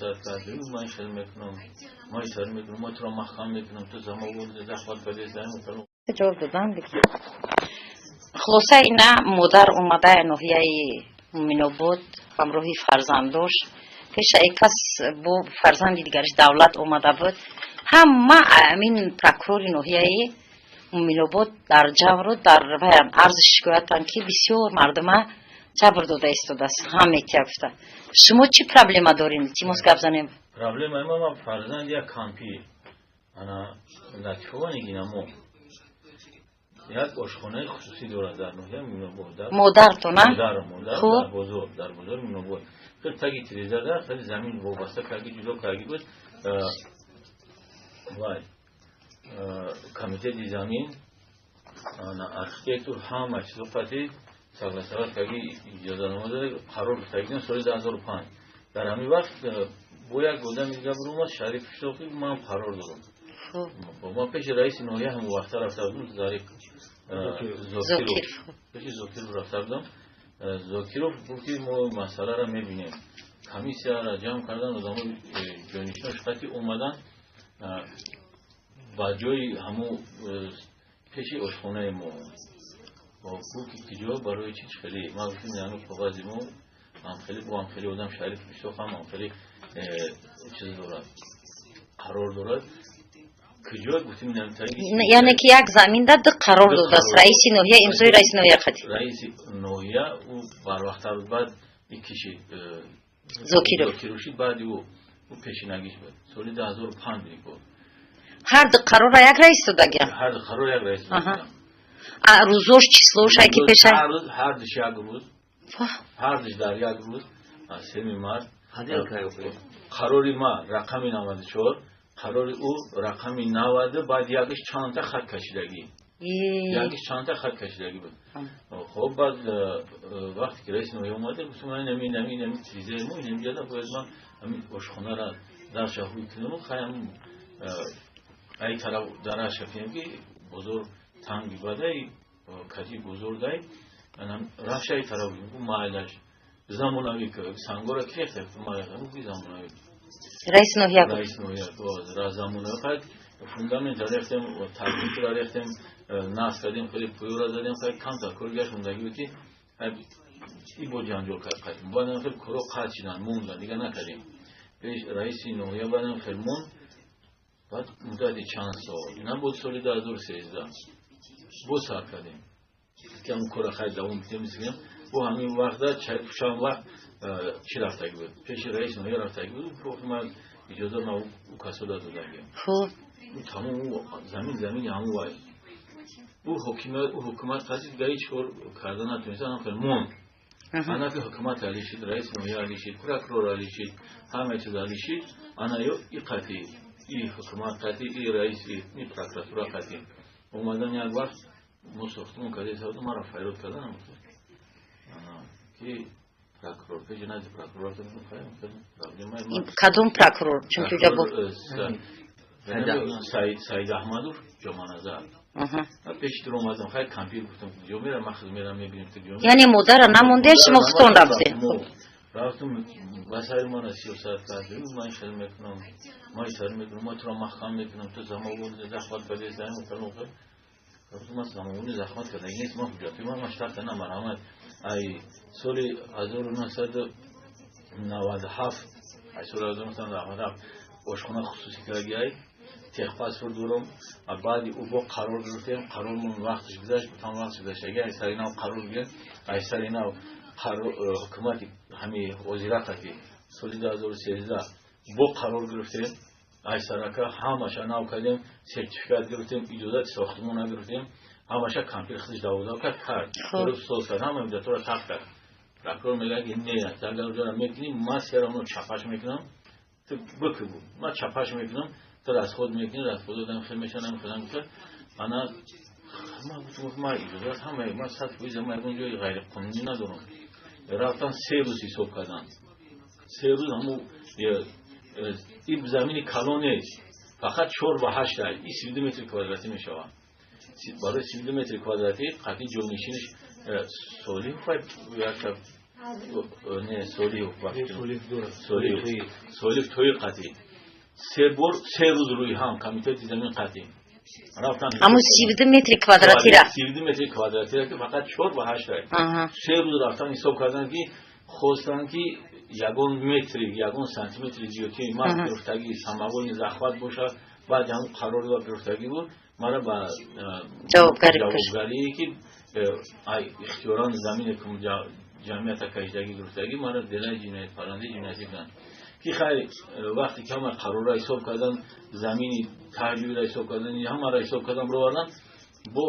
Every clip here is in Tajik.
Сиёсат кард: ман хел мекунам, ман итар мекунам, ма туро маҳкам мекунам, ту замоводи захват кардӣ. Ҷавоб додан. Хулоса, ина модар омада ноҳияи Муъминобод ҳамроҳи фарзандош. Пеша кас бо фарзанди дигараш Давлат омада буд. Ҳама амин прокурори ноҳияи Муъминобод дар ҷавру дар ваям арзи шикоятанд, ки бисёр мардума ҷабр дода истодааст. Ҳам метия гуфта. Шумо чӣ проблема дорем? Илтимос, гап занем. Проблемаи ма, фарзанд як кампи ана Латифова Нигинамо як ошхонаи хусусӣ дорад дар ноҳияи Муъминобод. Модартона? Модар дар бозори Муъминобод, хел таги тирезада, хеле замин вобаста карги, ҷудо карги буд. Вай комитети замин, архитектор, ҳама чизо қати согласовать карги, иҷозанома дада, қарор гуфтагидем соли 2005. Дар ҳамин вақт бо як одами дига биромад, Шариф Шоқи, ман қарор дорам. Ман пеши раиси ноҳия ҳамон вақта рафта будам, Зариф Зокиров, пеши Зокиров рафта будам. Зокиров гуфт, ки мо масъаларо мебинем. Комиссияро ҷамъ кардан, одамои ҷонишинош қати омадан ба ҷои ҳамун пеши ошхонаи мо. Гуфт, ки киҷо, барои чи, хеле. Ма гуфтем, яъне коғази мо ҳамхеле бо ҳамхеле одам, Шариф Ишоқ ҳам ҳамхеле чиз дорад, қарор дорад. Куҷо, гуфтем. Яъне ки як заминда ду қарор додааст раиси ноҳия, имзои раиси ноҳия қати. Раиси ноҳия ӯ барвақттар баъд кишид. Зокиров. Зокиров шид, баъди ӯ пешинагиш буд, соли 2005 буд. Ҳар ду қарорра як раис додагиям? Ҳар ду қарор як раис. Рӯзош, числош ки пеша? Ҳардуш як рӯз, ҳардуш дар як рӯз, 3 март. Қарори ма рақами 94, қарори ӯ рақами 90, баъд якиш чандта хат кашидагӣ, якиш чандта хат кашидагӣ буд. Хоб, баъд вақте ки раиси ноҳия омада, гуфтам, нами нами нами тирезаи мо инамҷада бояд ман ҳамин ошхонара дарша ҳуй кунаму хаям ай тараф дараша кунем, ки бозор танги бадай, кати бозор дай рафша ай тараф. Майлаш, замонавӣ сангора ки замонавӣ. Раиси ноҳия. Раиси ноҳия замонавӣ қайд, фундамент рехтем, таркибра рехтем, насб кардем, хеле пӯёра задем. Хеле камтар кор гашт мондагӣ буд, ки и бо ҷанҷол кард. Баъдам хеле коро қатъ шиданд, мондан, дига накардем. Пеш раиси ноҳия баъдам хеле монд. Баъд муддати чанд сол набуд, соли 2013 боз сар кардем, ки ҳамн кора хайр давом бидем. Бо ҳамин вақта чанд вақт чӣ рафтагӣ буд, пеши раиси ноҳия рафтагӣ буд. Гуфт, ман иҷоза ма ӯ касо додагиам. Тамом замин, замини ҳамун вай ӯ ҳокимият, ӯ ҳукумат қасид, дига ҳеҷ кор карда натонистан, ҳам хел монд. Ана ки ҳукумат алишид, раиси ноҳия алишид, прокурор алишид, ҳама чиз алишид. Ана ё и қатъи и ҳукумат, қатъи и раиси и прокуратура қатъи омадан. Як вақт мо сохтмон карда савду, маро фарёд кардан, ки прокурор пеши назди прокурор. Кадом прокурор? Чунки уҷа бо Саид Аҳмадов Ҷоманазар. Пеши тур омадам, хайр, кампир, гуфтам, ҷо мерам, ман худ мерам, мебинем ту ҷо. Яъне модара намондем, шумо худтон рафтем? Рафтум, ба сари мана сиёсат кард: ман хел мекунам, ман итар мекунам, ман туро маҳкам мекунам, ту замоводи захват кардӣ. Ман замоводи захват кардаги нест, ман ҳуҷҷати ман штарта на, марҳамат. Ай соли 1997, ай соли 1997 ошхона хусусӣ кардаги, ай техпаспорт дорам. Баъди ӯ бо қарор гирифтем, қарормон вақташ гузашт, там вақташ гузаштаги, ай сари нав қарор гирем, ай сари нав ҳукумати ҳами озирақа, ки соли 2013 бо қарор гирифтем, ай сарака ҳамаша нав кардем, сертификат гирифтем, иҷозати сохтмона гирифтем, ҳамаша кампир худаш даводав кард, соз кард, ҳама муддатҳоро тақ кард. Прокурор мегӯяд, ки не, агар уҷара мекунӣ, ман серамно чапаш мекунам, ту бикӯ, ман чапаш мекунам, ту расход мекунӣ, расхододам хел мешанам хелам. Гуфта, ана ман гуфтам, ман иҷозат ҳама, ман 100%, ман ягон ҷои ғайриқонунӣ надорам. Рафтан, 3 рӯз ҳисоб карданд, 3 рӯз. Ҳаму ин замини калон нест, фақат 4 ба 8, и 32 метри квадратӣ мешавад. Барои 32 метри квадратӣ қатъи ҷойнишиниш Солимов. Не, Солиев, Солиев тои қатӣ се бор, 3 рӯз рӯи ҳам комитети замин қатӣ рафтан. Ҳамун 32 метри квадратира. 32 метри квадратира, ки фақат 4 ба 8, 3 рӯз рафтан, ҳисоб кардан, ки хостанд, ки ягон метри, ягон сантиметри зиёдтии ман гирифтагӣ самовольный захват бошад. Баъди ҳамун қарори гирифтагӣ буд, мара ба ҷавобгарие, ки ихтиёран замине ҷамъията кашидагӣ, гирифтагӣ, мара делаи ҷиноят, парвандаи ҷиноятӣ кунанд. Ки хайр, вақте ки ҳама қарорро ҳисоб кардан, замини таҳҷӯиро ҳисоб кардан, ҳамаро ҳисоб кардан, бировардан бо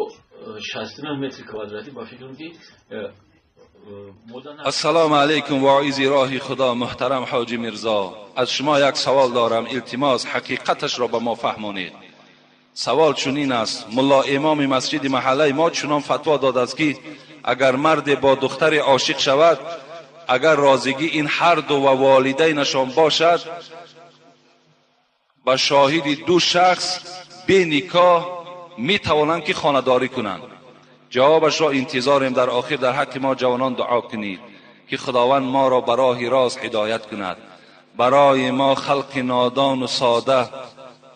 69 метри квадратӣ, ба фикрам, ки Ассалому алайкум, воизи роҳи Худо, муҳтарам Ҳоҷи Мирзо. Аз шумо як савол дорам, илтимос, ҳақиқаташро ба мо фаҳмонед. Савол чунин аст: мулло имоми масҷиди маҳаллаи мо чунон фатво додааст, ки агар марде бо духтаре ошиқ шавад, агар розигӣ ин ҳарду ва волидайнашон бошад, ба шоҳиди ду шахс беникоҳ метавонанд, ки хонадорӣ кунанд. Ҷавобашро интизорем. Дар охир дар ҳаққи мо ҷавонон дуо кунед, ки Худованд моро ба роҳи рост ҳидоят кунад. Барои мо халқи нодону сода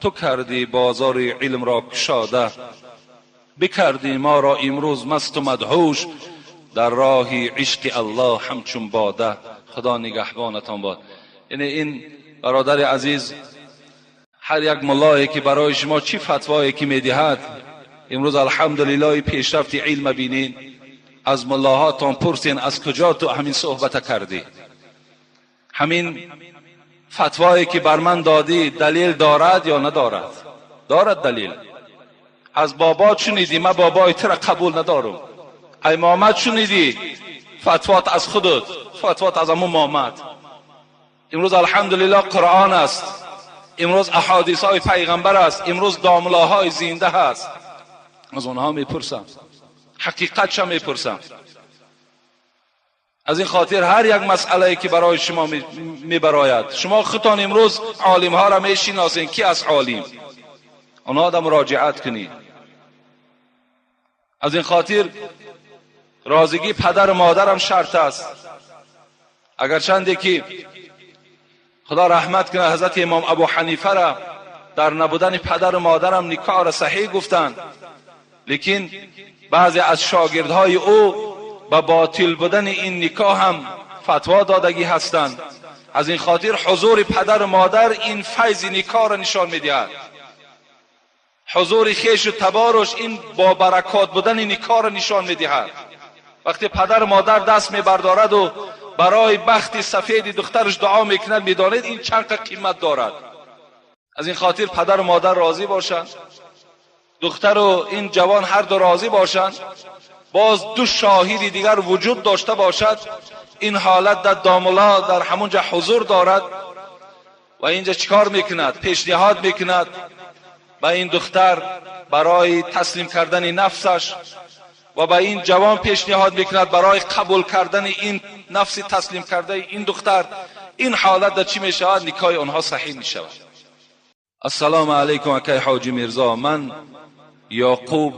ту кардӣ бозори илмро кушода, бикардӣ моро имрӯз масту мадҳуш дар роҳи ишқи Аллоҳ ҳамчун бода. Худо нигаҳбонатон бод. Яъне ин бародари азиз, ҳар як муллое, ки барои шумо чӣ фатвое ки медиҳад, имрӯз алҳамдулиллоҳи пешрафти илма бинед, аз муллоҳотон пурсен, аз куҷо ту ҳамин суҳбата кардӣ? Ҳамин фатвое, ки бар ман додӣ, далел дорад ё надорад? Дорад далел. Аз бобо шунидӣ, ман бобои тура қабул надорам. Ай момад шунидӣ, фатвот аз худут, фатвот аз ҳамун момад. Имрӯз алҳамдулиллоҳ Қуръон аст, имрӯз аҳодисҳои пайғамбар аст, имрӯз домлоҳои зинда ҳаст. Аз онҳо мепурсам, ҳақиқатша мепурсам. Аз ин хотир ҳар як масъалае, ки барои шумо мебарояд, шумо худтон имрӯз олимҳоро мешиносед, ки аз олим, онҳо да муроҷиат кунед. Аз ин хотир розигӣ падару модарам шарт аст. Агарчанде ки Худо раҳмат кунад ҳазрати имом Абу Ҳанифара, дар набудани падару модарам никоҳро саҳеҳ гуфтанд, лекин баъзе аз шогирдҳои ӯ ба ботил будани ин никоҳ ҳам фатво додагӣ ҳастанд. Аз ин хотир ҳузури падару модар ин файзи никоҳро нишон медиҳад, ҳузури хешу таборуш ин бо баракот будани никоҳро нишон медиҳад. Вақте падару модар даст мебардораду барои бахти сафеди духтараш дуо мекунад, медонед, ин чанд қимат дорад. Аз ин хотир падару модар розӣ бошанд, духтару ин ҷавон ҳарду розӣ бошанд, боз ду шоҳиди дигар вуҷуд дошта бошад. Ин ҳолат дар домулло дар ҳамунҷа ҳузур дорад ва инҷа чикор мекунад? Пешниҳод мекунад ба ин духтар барои таслим кардани нафсаш ва ба ин ҷавон пешниҳод мекунад барои қабул кардани ин нафси таслим кардаи ин духтар. Ин ҳолат дар чӣ мешавад? Никоҳи онҳо саҳеҳ мешавад. Ассалому алайкум, акай Ҳоҷи Мирзо. Ман Ёқуб,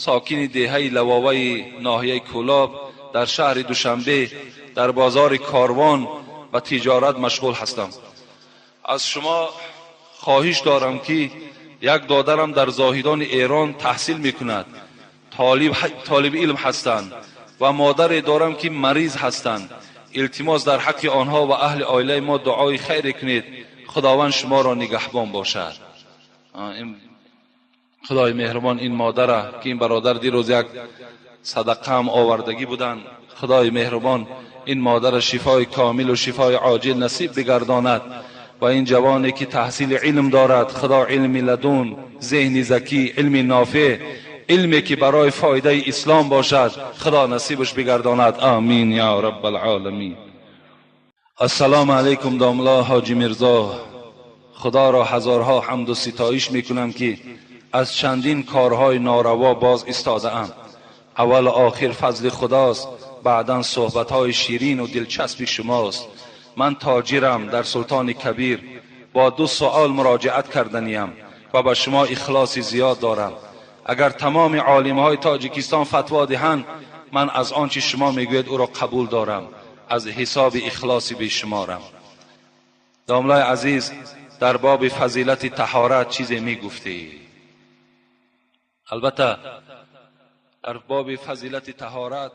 сокини деҳаи Лавоваи ноҳияи Кӯлоб, дар шаҳри Душанбе дар бозори Корвон ба тиҷорат машғул ҳастам. Аз шумо хоҳиш дорам, ки як додарам дар Зоҳидони Эрон таҳсил мекунад, толиби илм ҳастанд, ва модаре дорам, ки мариз ҳастанд. Илтимос, дар ҳаққи онҳо ва аҳли оилаи мо дуои хайре кунед. Худованд шуморо нигаҳбон бошад. Худои меҳрубон ин модара, ки ин бародар дирӯз як садақаам овардагӣ буданд, Худои меҳрубон ин модара шифои комилу шифои оҷил насиб бигардонад ва ин ҷавоне, ки таҳсили илм дорад, Худо илми ладун, зеҳни закӣ, илми нофеъ, илме, ки барои фоидаи ислом бошад, Худо насибаш бигардонад. Амин я раббалъоламин. Ассалому алайкум, домло Ҳоҷи Мирзо. Худоро ҳазорҳо ҳамду ситоиш мекунам, ки аз чандин корҳои нораво боз истодаам. Аввалу охир фазли Худост, баъдан суҳбатҳои ширину дилчаспи шумост. Ман тоҷирам дар Султони Кабир. Бо ду суол муроҷиат карданиям ва ба шумо ихлоси зиёд дорам. Агар тамоми олимҳои Тоҷикистон фатво диҳанд, ман аз он чи шумо мегӯед ӯро қабул дорам. از حساب اخلاص بیشمارم. داملای عزیز، در باب فضیلت طهارت چیزی میگفتی. البته در باب فضیلت طهارت.